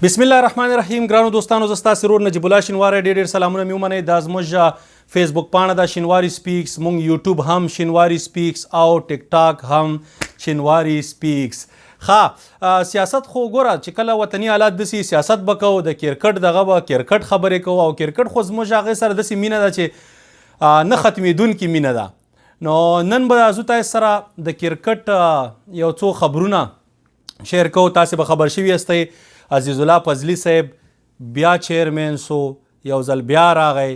بسم الله الرحمن الرحیم. ګرانو دوستانو، زه ستاسو ورور نجیب الله شینواری. ډېر ډېر سلامونه مې ومنئ. دا زموږ فیسبوک پاڼه ده، شینواری سپیکس. مونږ یوټیوب هم شینواری سپیکس او ټیک ټاک هم شینواری سپیکس. ښه، سیاست خو ګوره چې کله وطني حالات دسی، سیاست به کوو، د کرکټ دغه به کرکټ خبرې کوو، او کرکټ خو زموږ هغې سره داسې مینه ده چې نه ختمېدونکې مینه ده. نو نن به راځو تاسو سره د کرکټ یو څو خبرونه شیر کوو. تاسو به خبر شوي یاستئ، عزیز الله فضلي صاحب بیا چیرمن سو، یو ځل بیا راغی.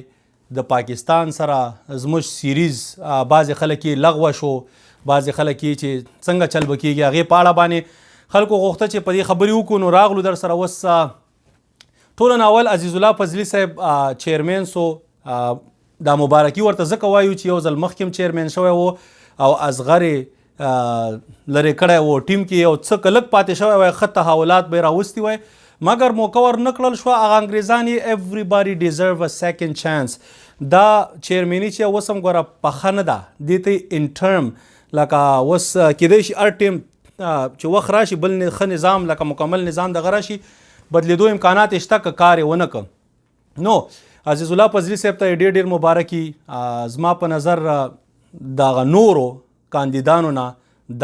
د پاکستان سره زموږ سیریز بعضې خلک یې لغوه شو، بعضې خلک یې چې څنګه چل به کېږي، هغې په اړه باندې خلکو غوښته چې په دې خبرې وکړو، نو راغلو در سره. اوس ټولو نه اول عزیز الله فضلي صاحب چیرمن سو. دا مبارکي ورته ځکه وایو چې یو ځل مخکې هم چیرمن شوی و او اصغر یې لرې کړی و. ټیم کې یو څه که لږ پاتې شوی وای، ښه تحولات به یې راوستي وای، مګر موقع ور نه کړل شوه. هغه انګریزان یې everybody deserve a second chance. دا چیرمني چې اوس هم ګوره پخه نه ده، دې ته انټرم لکه اوس کیدای شي هر ټیم چې وخت راشي، بل ښه نظام لکه مکمل نظام دغه راشي، بدلیدو امکانات یې شته که کار یې ونه کړ. نو عزیز الله فضلي صاحب ته ډېر ډېر مبارکي. زما په نظر دغه نورو کاندیدانو نه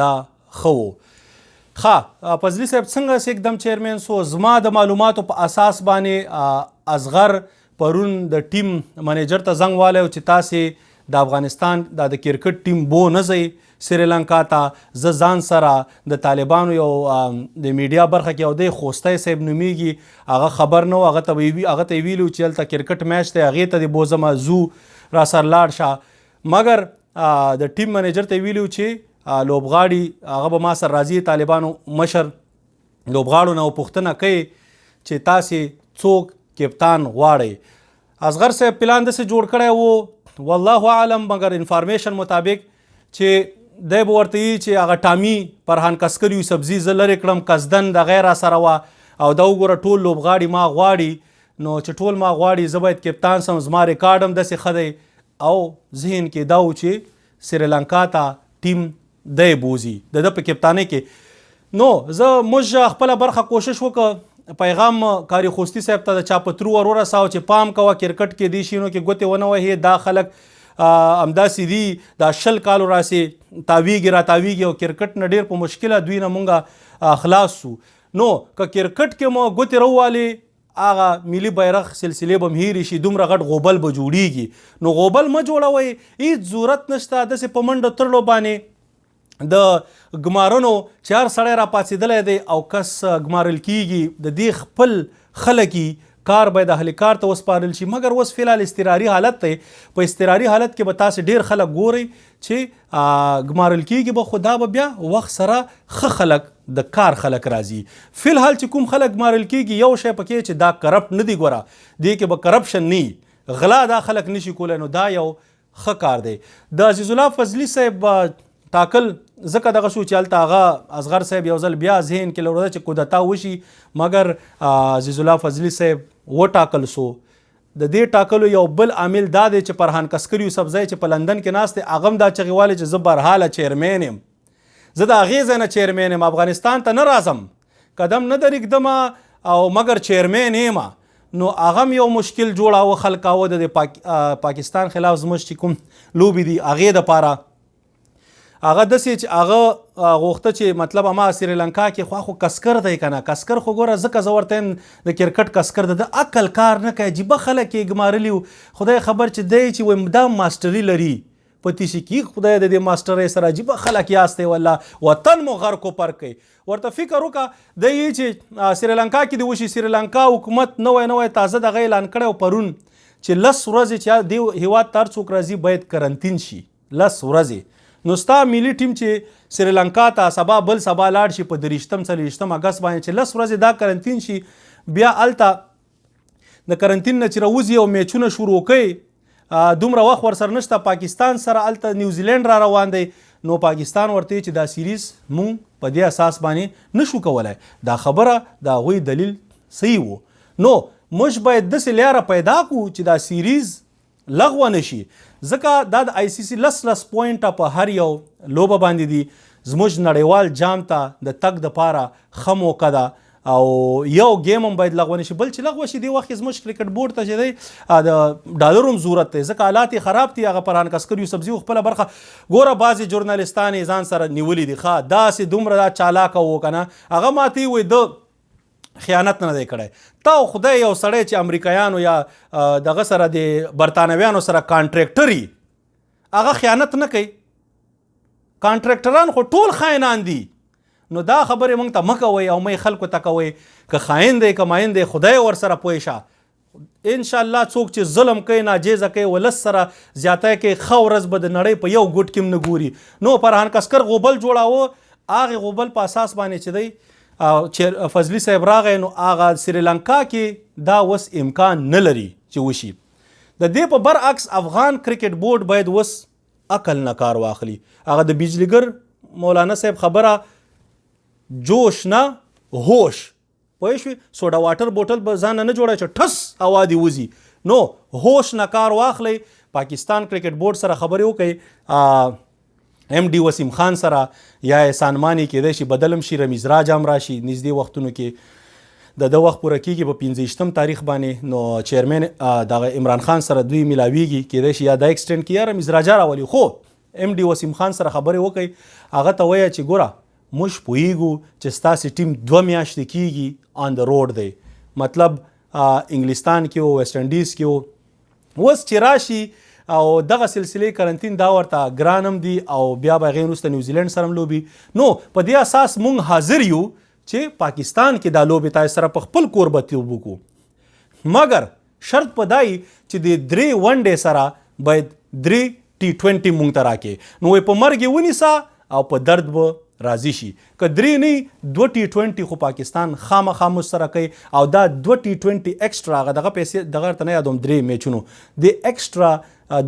دا ښه وو. ښه، فضلي صاحب څنګه سې چیرمن سو؟ زما د معلوماتو په اساس باندې اصغر پرون د ټیم منیجر ته زنګ والی چې تاسې د افغانستان د کرکټ ټیم بو نه ځئ سریلانکا ته، زه ځان سره د طالبانو یو د میډیا برخه کې او دی خوستی صاحب نومیږي، هغه خبر نه و، هغه ته ویلو چې هلته کرکټ میچ دی، هغې ته دې بوځم، زو را سره لاړ شه. مګر د ټیم منیجر ته ویلو چې لوبغاړي هغه به ما سره راځي. طالبانو مشر لوبغاړو نه پوښتنه کوي چې تاسې څوک کپتان غواړئ. اصغر صاحب پلان داسې جوړ کړی وو، والله اعلم، مګر انفارمیشن مطابق چې دی به ورته یي چې هغه ټامي فرهان کسکر یوسفزي زه لرې کړم، قصدن د غیر سره وه، او دا وګوره ټول لوبغاړي ما غواړي، نو چې ټول ما غواړي، زه باید کپتان سم، زما ریکارډ هم داسې ښه دی. او ذهن کې دا و چې سریلانکا ته ټیم دی بوزي د ده په کپتانۍ کې. نو زه موږ خپله برخه کوشش وکړ، پیغام کاری خوستی صاحب ته د چا په ترو ور ورساو چې پام کوه، کرکټ کې دې شینو کې ګوتې ونه وهې، دا خلک همداسې دي، دا 20 کالو راسې تاویږي را تاویږي او کرکټ نه ډېر په مشکله دوی نه مونږه خلاص سو. نو که کرکټ کې مو ګوتې راووالې، هغه ملي بیرغ سلسلې به هم هېرې شي، دومره غټ غوبل به جوړیږي. نو غوبل مه جوړوئ، هیڅ ضرورت نشته داسې په منډه ترړو باندې د ګمارنو چې هر سړی را پاڅېدلی دی او کس ګمارل کیږي، د دې خپل خلک کار باید اهل کار ته وسپارل شي. مګر اوس فی الحال اضطراري حالت دی، په اضطراري حالت کې به تاسې ډیر خلک ګورئ چې ګمارل کیږي به، خو دا به بیا وخت سره ښه خلک، د کار خلک راځي. فی الحال چې کوم خلک ګمارل کیږي، یو شی پکې چې دا کرپټ نه دی، ګوره دې کې به کرپشن نه، غلا دا خلک نشي کولی، نو دا یو ښه کار دی. د عزیز الله فضلي صاحب ټاکل ځکه دغه شو چې هلته هغه اصغر صاحب یو ځل بیا ذهن کې لوړه چې کودتا وشي، مګر عزیز الله فضلي صاحب وټاکل سو. د دې ټاکلو یو بل عامل دا دی چې فرهان کسکر یوسفزی چې په لندن کې ناست دی، هغه هم دا چغې والې چې زه برحاله چیرمین یم، زه د هغې ځای نه چیرمین یم، افغانستان ته نه راځم، قدم نه درېږدم او مګر چیرمین یم. نو هغه هم یو مشکل جوړاوه، خلکاوه د پاکستان خلاف زموږ چې کوم لوبې دي هغې دپاره. هغه داسې چې هغه غوښته چې مطلب اما سریلانکا کې خو کسکر دی کنه، کسکر خو ګوره ځکه زه ورته یم د کرکټ کسکر، د عقل کار نه کوي. عجیبه خلک یې ګمارلي وو، خدای خبر چې دی چې وایم دا ماسټري لري په تیسي کې، خدای د دې ماسټرۍ سره عجیبه خلک یاستئ والله، وطن مو غرق و پر کوي. ورته فکر وکړه دی چې سریلانکا کې دې وشي. سریلانکا حکومت نوی نوی تازه دغه اعلان کړی پرون چې 10 ورځې چې دې هیواد ته هر څوک راځي باید کرنتین شي 10 ورځې. نو ستا ملي ټیم چې سریلانکا ته سبا بل سبا لاړ شي په 23م 24م اګست باندې، چې 10 ورځې دا کرنتین شي، بیا هلته د کرنتین نه چې راوځي او میچونه شروع کوي، دومره وخت ورسره نشته. پاکستان سره هلته نیوزیلند را روان دی، نو پاکستان ورته چې دا سیریز مونږ په دې اساس باندې نشو کولای. دا خبره د هغوی دلیل صحیح وو. نو موږ باید داسې لاره پیدا کړو چې دا سیریز لغوه نشي، ځکه دا د آی سي سي لس لس پوینټه په هر یو لوبه باندې دي، زموږ نړیوال جام ته د تګ دپاره ښه موقع ده. او یو ګیم هم باید لغوه نشي. بل چې لغوه شي، دې وخت کې زموږ کرکټ بورډ ته چې دی د ډالرو هم ضرورت دی، ځکه حالات یې خراب دي. هغه فرهان کسکر یوسفزي خپله برخه ګوره، بعضې جورنالستان یې ځان سره نیولي دي. ښه، داسې دومره دا چالاکه وو که نه، هغه ماته یې وایي ده خیانت نه دی کړی. تا او خدای یو سړی چې امریکایانو یا دغه سره د برتانویانو سره کانټریکټري، هغه خیانت نه کوي؟ کانټریکټران خو ټول خاینان دي. نو دا خبرې مونږ ته مه کوئ او مه خلکو ته کوئ. که خاین دی که ماین دی، خدای ورسره پوه شه. ان شاء الله څوک چې ظلم کوي، ناجیزه کوي، ولس سره زیاتی کوي، ښه ورځ به د نړۍ په یو ګوټ کې هم نه ګوري. نو فرهان کسکر غوبل جوړاوه، هغې غوبل په اساس باندې چې دی چې فضلي صاحب راغی، نو هغه سریلانکا کې دا اوس امکان نه لري چې وشي. د دې په برعکس افغان کرکټ بورډ باید اوس عقل نه کار واخلي. هغه د بجلیګر مولانا صاحب خبره، جوش نه هوش، پوه شوې؟ سوډا واټر بوتل به ځان نه جوړوي چې ټس هوا دې وځي. نو هوش نه کار واخلئ، پاکستان کرکټ بورډ سره خبرې وکړئ، ایم ډي وسیم خان سره یا احسان مانی، کېدای شي بدلم شي، رمیز راجا هم راشي نږدې وختونو کې. د ده وخت پوره کیږي په 25 تاریخ باندې، نو چیرمن دغه عمران خان سره دوی ملاویږي. کېدای شي یا دا ایکسټینډ کړي یا رمیز راجا راولي. خو ایم ډي وسیم خان سره خبرې وکړئ، هغه ته وایه چې ګوره، موږ پوهیږو چې ستاسې ټیم 2 میاشتې کیږي آن د روډ دی، مطلب انګلستان کې و، ویسټ انډیز کې و، اوس چې راشي او دغه سلسلې کرنتین دا ورته ګران هم دي او بیا به هغې وروسته نیوزیلینډ سره هم لوبي. نو په دې اساس مونږ حاضر یو چې پاکستان کې دا لوبې تاسو سره په خپل کوربتوب وکړو، مګر شرط په دای چې د درې ون ډے سره باید درې ټي 20 مونږ ته راکې. نو په مرګ یې ونیسه او په درد به راضي شي. که درې نه، دوه ټي 20 خو پاکستان خامخا موږ سره کوي. او دا دوه ټي 20 ایکسټرا هغه دغه پیسې دغه ته نه یادوم، درې میچونو د ایکسټرا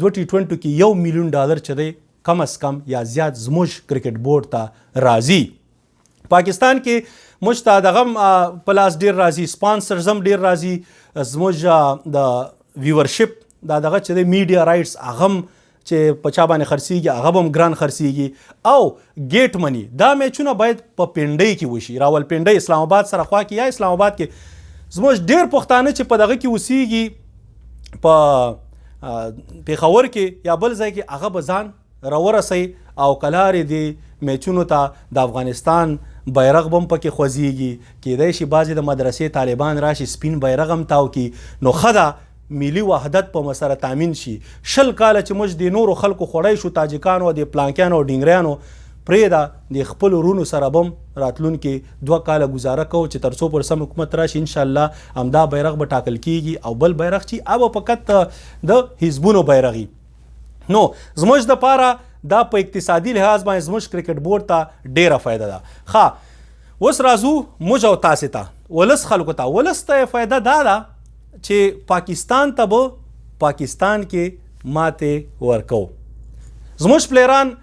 دوه ټي 20 کې 1 میلیون ډالر چې دی کم از کم یا زیات زموږ کرکټ بورډ ته راځي. پاکستان کې موږ ته دغه په لاس ډیر راځي، سپانسرز هم ډیر راځي، زموږ د ویورشپ دا دغه چې د میډیا رائټس هغه چې په چا باندې خرڅیږي، هغه هم ګران خرڅیږي، او ګیټ منی. دا میچونه باید په پنډۍ کې وشي، راولپنډۍ، اسلام آباد سره خوا کې یا اسلام آباد کې. زموږ ډیر پښتانه چې په دغه کې اوسیږي، په پیښور کې یا بل ځای کې، هغه به ځان راورسي او کلارې دي میچونو ته، د افغانستان بیرغ بم پکې خوځيږي. کېدای شي بعضې د مدرسې طالبان راشي، سپین بیرغ هم تاو کړي. نو ښه ده ملي وحدت په مسره تامین شي. 20 کاله چې موږ د نورو خلکو خوړی شو، تاجکانو، د پلانکیانو او ډینګریانو، پرېږده، د خپل ورونو سره بم راتلونکي 2 کاله ګزاره کوو چې تر څو پر سم حکومت راشي. ان شاء الله همدا بیرغ به ټاکل کیږي او بل بیرغ چې هغه فقط د حزبونو بیرغي. نو زموږ د پاره دا په اقتصادي لحاظ باندې زموږ کرکټ بورډ ته ډیره فایده ده. ښه، اوس راځو موږ او تاسې ته، ولس خلکو ته. ولس ته فایده دا ده چې پاکستان ته به پاکستان کې ماته ورکو. زموږ پلیران،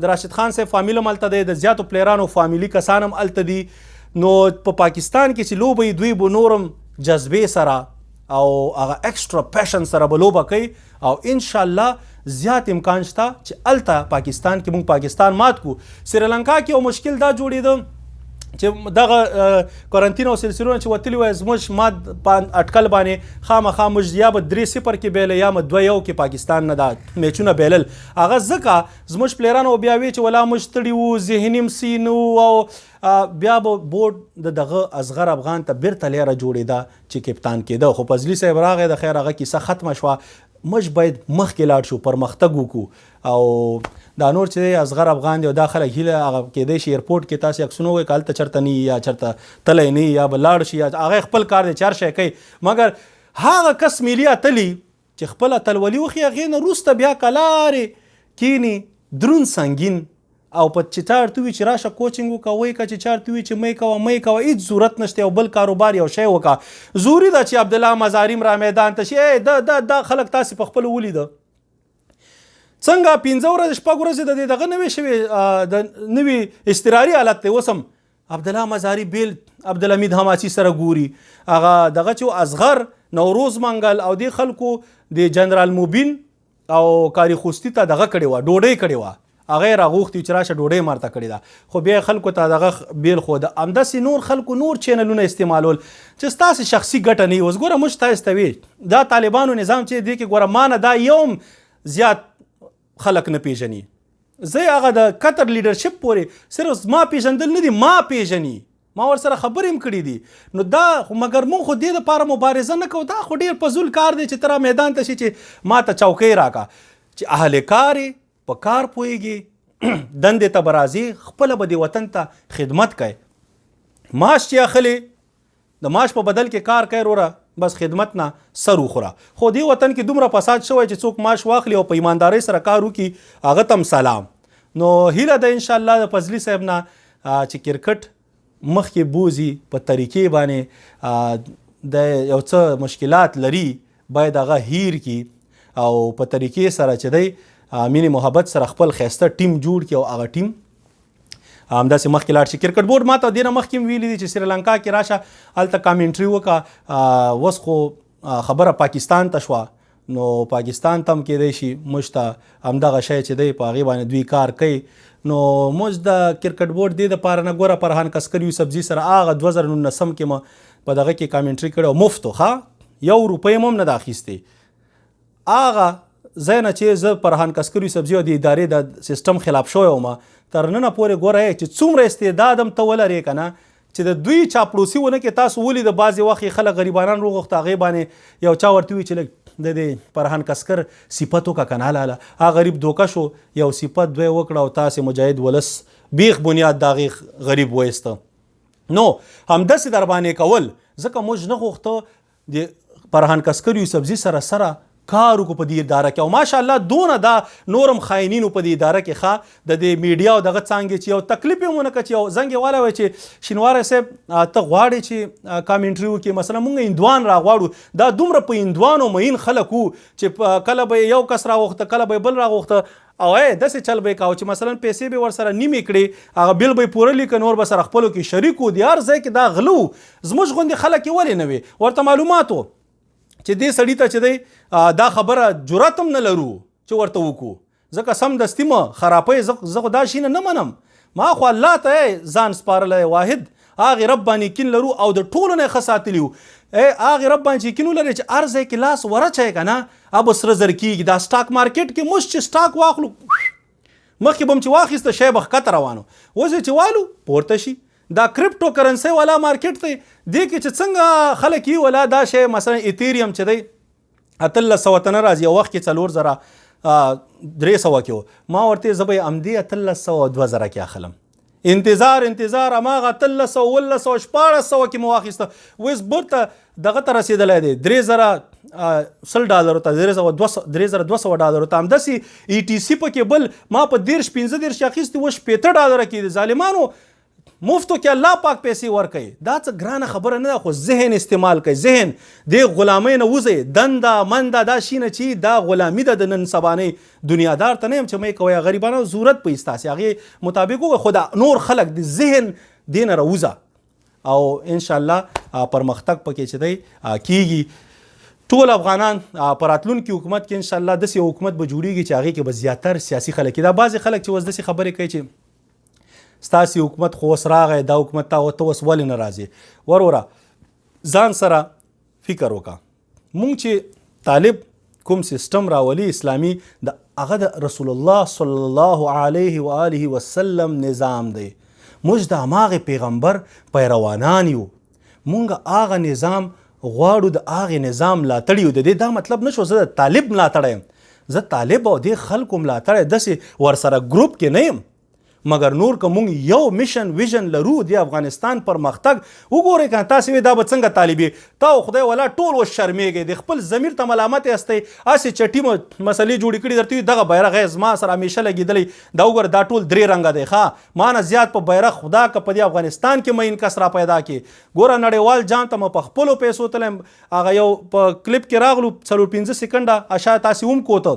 د راشد خان صاحب فامیل هم هلته دی، د زیاتو پلیرانو فامیلي کسان هم هلته دي. نو په پاکستان کې چې لوبه، دوی به نورم جذبې سره او هغه ایکسټرا پیشن سره به لوبه کوي او ان شاء الله زیات امکان شته چې الته پاکستان کې موږ پاکستان مات کو. سریلانکا کې یو مشکل دا جوړیده چې دغه قرنطین او سلسلونه چې وتلی وای، زموږ مات په اټکل باندې خامخا موږ یا به 3-0 کې بیل یا به 2-1 کې پاکستان نه دا میچونه بیلل. هغه ځکه زموږ پلیرانو بیا وی چې ولا موږ ستړي وو، ذهني هم سي نه وو، او بیا به بورډ د دغه اصغر افغان ته بیرته لیره جوړېده چې کپتان کېده. خو فضلي صاحب راغی، د خیر هغه کیسه ختمه شوه. موږ باید مخکې لاړ شو، پرمختګ وکړو او دا نور چې اصغر افغان دی او دا خلک هیله هغه کېدای شي ایرپورټ کې تاسې عکسونه وګورئ، که هلته چېرته نه یا چېرته تللی نه یا به لاړ شي، یا هغه خپل کار دی چې هر شی کوي. مګر هغه کس ملي اتلي چې خپل اتلولي وښيي، هغې نه وروسته بیا کلارې کینی درون سنګین او په چې چا ورته وي چې راشه کوچینګ وکړه، وایي که چې چا ورته وي چې مې کوه، مې کوه، هیڅ ضرورت نشته او بل کاروبار یو شی وکړه. ضروري ده چې عبدالله مزاري هم را میدان ته شي. دا دا دا خلک تاسې په خپلو ولیده څنګه 5 ورځې 6 ورځې د دې دغه نوې شوې، د نوي اضطراري حالت دی. اوس هم عبدالله مزاري بیل عبدالحمید حماسي سره ګوري. هغه دغه چې اصغر نوروز منګل او د خلکو د جنرال مبین او کاری خوستی ته دغه کړی و، ډوډۍ کړی و. هغه یې راغوښتي چې راشه ډوډۍ مارته کړې ده، خو بیا یې خلکو ته دغه بیل ښوده. همداسې نور خلکو نور چینلونه استعمالول چې ستاسې شخصي ګټه نه وي. اوس ګوره موږ تاسې ته وی دا طالبانو نظام چې دې کې ګوره ما نه دا یو هم زیات خلک نه پیژني، زه هغه د قطر لیډرشپ پورې صرف زما پیژندل نه دي، ما پیژني، ما ورسره خبرې هم کړې دي. نو دا خو مګر مونږ خو دې دپاره مبارزه نه کوو، دا خو ډېر فضول کار دی چې ته را میدان ته شې چې ما ته چوکۍ راکړه. چې اهل کار یې، په کار پوهېږي، دندې ته به راځې، خپله به دې وطن ته خدمت کوې، معاش چې اخلې د معاش په بدل کې کار کوي وروره، بس خدمت نه سر وخوره. خو دې وطن کې دومره فساد شوی چې څوک معاش واخلي او په ایماندارۍ سره کار وکړي هغه ته هم سلام. نو هیله ده ان شاء الله د فضلي صاحب نه چې کرکټ مخکې بوزي په طریقې باندې، د یو څه مشکلات لري باید هغه هیر کی او په طریقې سره چې دی مینې محبت سره خپل ښایسته ټیم جوړ کړي او هغه ټیم همداسې مخکې لاړ شي. کرکټ بورډ ماته دې نه مخکې هم ویلي دي چې سریلانکا کې راشه هلته کامنټري وکړه. اوس خو خبره پاکستان ته شوه، نو پاکستان ته هم کېدای شي موږ ته همدغه شی چې دی په هغې باندې دوی کار کوي. نو موږ د کرکټ بورډ دې دپاره نه ګوره فرهان کسکر یوسفزي سره هغه 2019 کې مو په دغه کې کامنټري کړې او مفت ښه یو روپۍ مو هم نه ده اخیستې. هغه ځای نه چې زه فرهان کسکر یوسفزي او د ادارې د سیستم خلاف شوی وم تر ننه پورې ګوره چې څومره استعداد هم ته ولرې که نه چې د دوی چاپړوسي ونه کې. تاسو ولید بعضې وخت یې خلک غریبانان وغوښته، هغې باندې یو چا ورته وویل چې لږ د دې فرهان کسکر صفت وکړه که نه لاله، هغه غریب دوکه شو، یو صفت دوی وکړه او تاسې مجاهد ولس بیخ بنیاد د هغې غریب وایسته. نو همداسې در باندې کول، ځکه موږ نه غوښته د فرهان کسکر یوسفزي سره سره کار وکړو په دې اداره کې. او ماشاءالله دونه دا نورم خاینینو په دې اداره کې ښه د دې میډیا او دغه څانګې چې یو تکلیف یې ونه کړ چې یو زنګ یې والا وای چې شینواری صاحب ته غواړې چې کامنټري وکړې، مثلا مونږ هندوان راغواړو. دا دومره په هندوانو مین خلک وو چې کله به یو کس راغوښته، کله به بل راغوښته، او ای داسې چل به یې کاوه چې مثلا پیسې به ورسره نیمې کړې، هغه بیل به یې پوره لیکه، نور به سره خپلو کې شریک وو. د هر ځای کې دا غله وو، زموږ غوندې خلک یې ولې نه وي؟ ورته معلومات وو چې دې سړي ته چې دی دا خبره جرأت هم نه لرو چې ورته وکړو، ځکه سمدستي مه خرابوي. زه خو دا شي نه منم، ما خو الله ته ځان سپارلی، واحد هغې رب باندې یقین لرو او د ټولو نه یې ښه ساتلي وو. هغې رب باندې چې یقین ولرې چې هر ځای کې لاس ورچوې که نه هغه به سره زر کېږي. دا سټاک مارکیټ کې موږ چې سټاک واخلو، مخکې به هم چې واخیسته شی به ښکته روان و، اوس یې چې والو پورته شي. دا کریپټو کرنسي والا مارکیټ دی، دې کې چې څنګه خلک یې ولا دا شی مثلا ایتیریم چې دی 1800 ته نه راځي، یو وخت کې 4300 کې و، ما ورته زه به یې همدې 1800 2000 کې اخلم. انتظار انتظار، هماغه 1800 1700 1600 کې مو واخیسته، اوس بیرته دغه ته رسېدلی دی 3001 ډالرو ته، 3200 ډالرو ته. همداسې ای ټي سي پکې بل ما په 30 35 کې اخیستې، اوس 60 ډالره کې دي. ظالمانو مفتو کې الله پاک پیسې ورکوي، دا څه ګرانه خبره نه ده، خو ذهن استعمال کوي. ذهن دې غلامۍ نه وځي، دنده منده دا شي نه چې دا غلامي ده د نن سبانۍ دنیادار ته نه یم چې مې کوي، غریبانو ضرورت په ستاسې هغې مطابق وکړه، خو دا نور خلک د ذهن دې نه راوځه او انشاءالله پرمختګ پکې چې دی کیږي. ټول افغانان په راتلونکي حکومت کې انشاءالله داسې یو حکومت به جوړیږي چې هغې کې به زیاتر سیاسي خلک. دا بعضې خلک چې اوس داسې خبرې کوي چې ستاسې حکومت خو اوس راغی، دا حکومت تا ته اوس ولې نه راځي؟ وروره ځان سره فکر وکړه، مونږ چې طالب کوم سیستم راولي اسلامي، د هغه د رسول الله صلی الله علیه و آله وسلم نظام دی، موږ د هماغې پیغمبر پیروانان یو، مونږ هغه نظام غواړو، د هغې نظام ملاتړ یو. د دې دا مطلب نه شو زه د طالب ملاتړی یم، زه طالب او دې خلکو ملاتړی داسې ورسره ګروپ کې نه یم، مګر نور که مونږ یو mission vision لرو د افغانستان پرمختګ وګورئ که تاسې وی دا به څنګه طالبي تا او خدای ولا ټول اوس شرمېږئ، د خپل ضمیر ته ملامت یاستئ، هسې چټي مو مسلې جوړې کړي درته وي دغه بیرغ یې زما سره همیشه لګېدلی، دا وګوره دا ټول درې رنګه دی، ښه ما نه زیات په بیرغ خدا که په دې افغانستان کې مین کس را پیدا کړي. ګوره نړیوال جام ته مو په خپلو پیسو تللی یم، هغه یو په کلیپ کې راغلو څلور پنځه سیکنډه اشا تاسې هم کوته،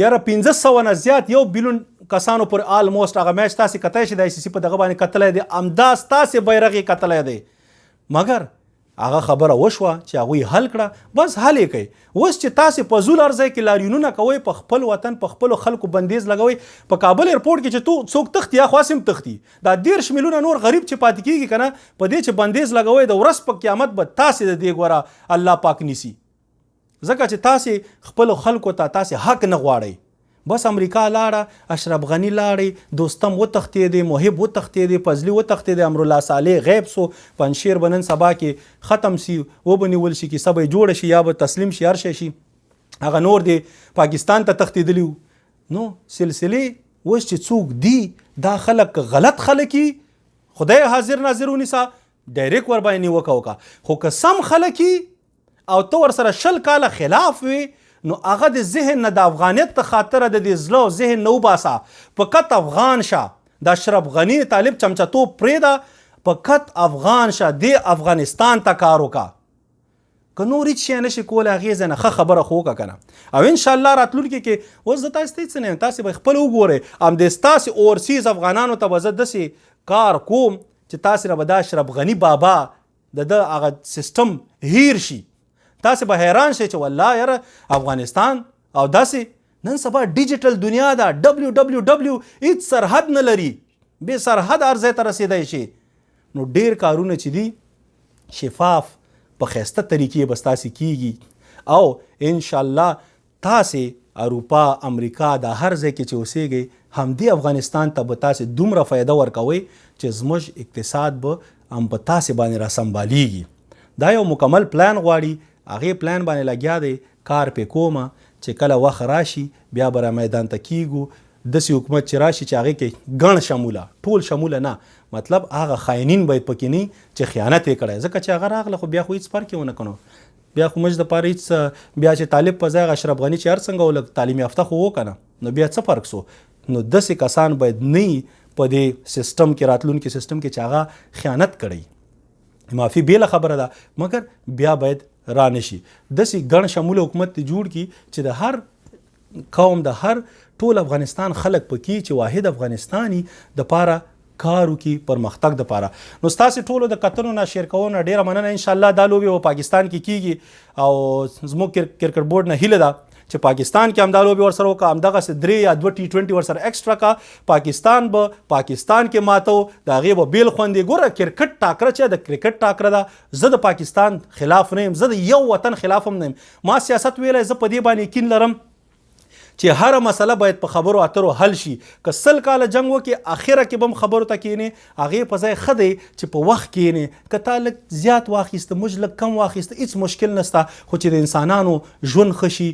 یاره 500 نه زیات یو بیلیون کسانو پر آلموست هغه میچ تاسې کتای شئ، د آی سي سي په دغه باندې کتلی دی، همدا ستاسې بیرغ یې کتلی دی، مګر هغه خبره وشوه چې هغوی حل کړه، بس حل یې کړئ. اوس چې تاسې فضول هر ځای کې لاریونونه کوئ، په خپل وطن په خپلو خلکو بندیز لګوئ، په کابل ایرپورټ کې چې څوک تښتي یا خو هسې هم تښتي، دا 30 میلیونه نور غریب چې پاتې کیږي کنه، په دې چې بندیز لګوئ د ورځ په قیامت به تاسې د دې ګوره الله پاک نیسي. ځکه چې تاسې خپلو خلکو ته تاسې حق نه غواړئ. بس امریکا لاړه، اشرف غني لاړی، دوستم وتښتېدی، محب وتښتېدی، فضلي وتښتېدی، امرالله صالح غیب سو، پنجشیر به نن سبا کې ختم سي، وبه نیول شي، کیسه به یې جوړه شي، یا به تسلیم شي، هر شی شي، هغه نور دی پاکستان ته تښتېدلي وو. نو سلسلې اوس چې څوک دي دا خلک که غلط خلک یي خدای حاضر ناظر ونیسه، ډایرک ورباندې نیوکه وکړه، خو که سم خلک یي او ته ورسره 20 کاله خلاف وې نو هغه د ذهن نه د افغانیت د خاطره د دې زړه او ذهن نه وباسه، فقط افغان شه، د اشرف غني طالب چمچتوب پرېږده، فقط افغان شه، دې افغانستان ته کار وکړه. که نور هیڅ شی نشي کولی هغې ځای نه ښه خبره خو وکړه که نه. او انشاءالله راتلونکي کې اوس زه تاسې ته هېڅ نه یم، تاسې به خپله وګورئ، همدې ستاسې اورسیز افغانانو ته به زه داسې کار کوم چې تاسې نه به دا اشرف غني بابا د ده هغه سیستم هیر شي، تاسې به حیران شئ چې والله یاره افغانستان او داسې نن سبا ډیجیټل دنیا ده، WWW هیڅ سرحد نه لري، بې سرحد هر ځای ته رسېدای شي. نو ډیر کارونه چې دي شفاف په ښایسته طریقې به ستاسې کیږي او انشاءالله تاسې اروپا، امریکا دا هر ځای کې چې اوسېږئ همدې افغانستان ته به تاسې دومره فایده ورکوئ چې زموږ اقتصاد به هم په تاسې باندې راسمبالېږي. دا یو مکمل پلان غواړي، هغې پلان باندې لګیا دی، کار پې کوم چې کله وخت راشي بیا به را میدان ته کېږو. داسې حکومت چې راشي چې هغې کې ګڼ شموله، ټول شموله نه، مطلب هغه خاینین باید پکې نه چې خیانت یې کړی، ځکه چې هغه راغله خو بیا خو هیڅ فرق یې ونه کړو، بیا خو موږ دپاره هیڅ، بیا چې طالب په ځای اشرف غني چې هر څنګه و لږ تعلیم یافته خو و که نه، نو بیا څه فرق سو؟ نو داسې کسان باید نه وي په دې سیستم کې، راتلونکي سیستم کې چې هغه خیانت کړی، معافي بېله خبره ده، مګر بیا باید را نشي. داسې ګڼ شموله حکومت دې جوړ کړي چې د هر قوم، د هر ټول افغانستان خلک پکې چې واحد افغانستاني د پاره کار وکړي، پرمختګ د پاره. نو ستاسې ټولو د کتنو نه شیر کولو نه ډیره مننه. ان شاء الله دا لوبې په پاکستان کې کیږي او زموږ کرکټ بورډ نه هیله ده چې پاکستان کې همدا لوبې ورسره وکړه، همدغسې 3 یا 2 ټي 20 ورسره ایکسټرا کا، پاکستان به پاکستان کې ماتو، د هغې به بېل خوند یې. ګوره کرکټ ټاکره چې د کرکټ ټاکره ده، زه د پاکستان خلاف نه یم، زه د یو وطن خلاف هم نه یم. ما سیاست ویلی، زه په دې باندې یقین لرم چې هره مسله باید په خبرو اترو حل شي. که 100 کاله جنګ وکړي اخره کې به هم خبرو ته کینې، هغې په ځای ښه دی چې په وخت کینې. که تا لږ زیات واخیست، موږ لږ کم واخیست، هیڅ مشکل نشته، خو چې د انسانانو ژوند ښه شي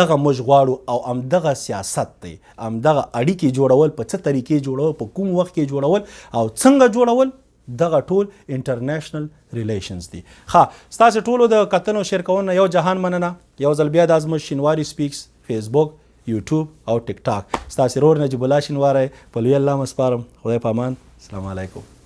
دغه موږ غواړو. او همدغه سیاست دی، همدغه اړیکې جوړول، په څه طریقې جوړول، په کوم وخت کې جوړول او څنګه جوړول، دغه ټول انټرنیشنل ریلیشنز دي. ښه، ستاسې ټولو د کتنو شیر کولو نه یو جهان مننه. یو ځل بیا دا زموږ شینواری سپیکس فیسبوک، یوټیوب او ټیک ټاک. ستاسې رور نجیب الله شینواری په لوی الله مو سپارم. خدای په امان. السلام علیکم.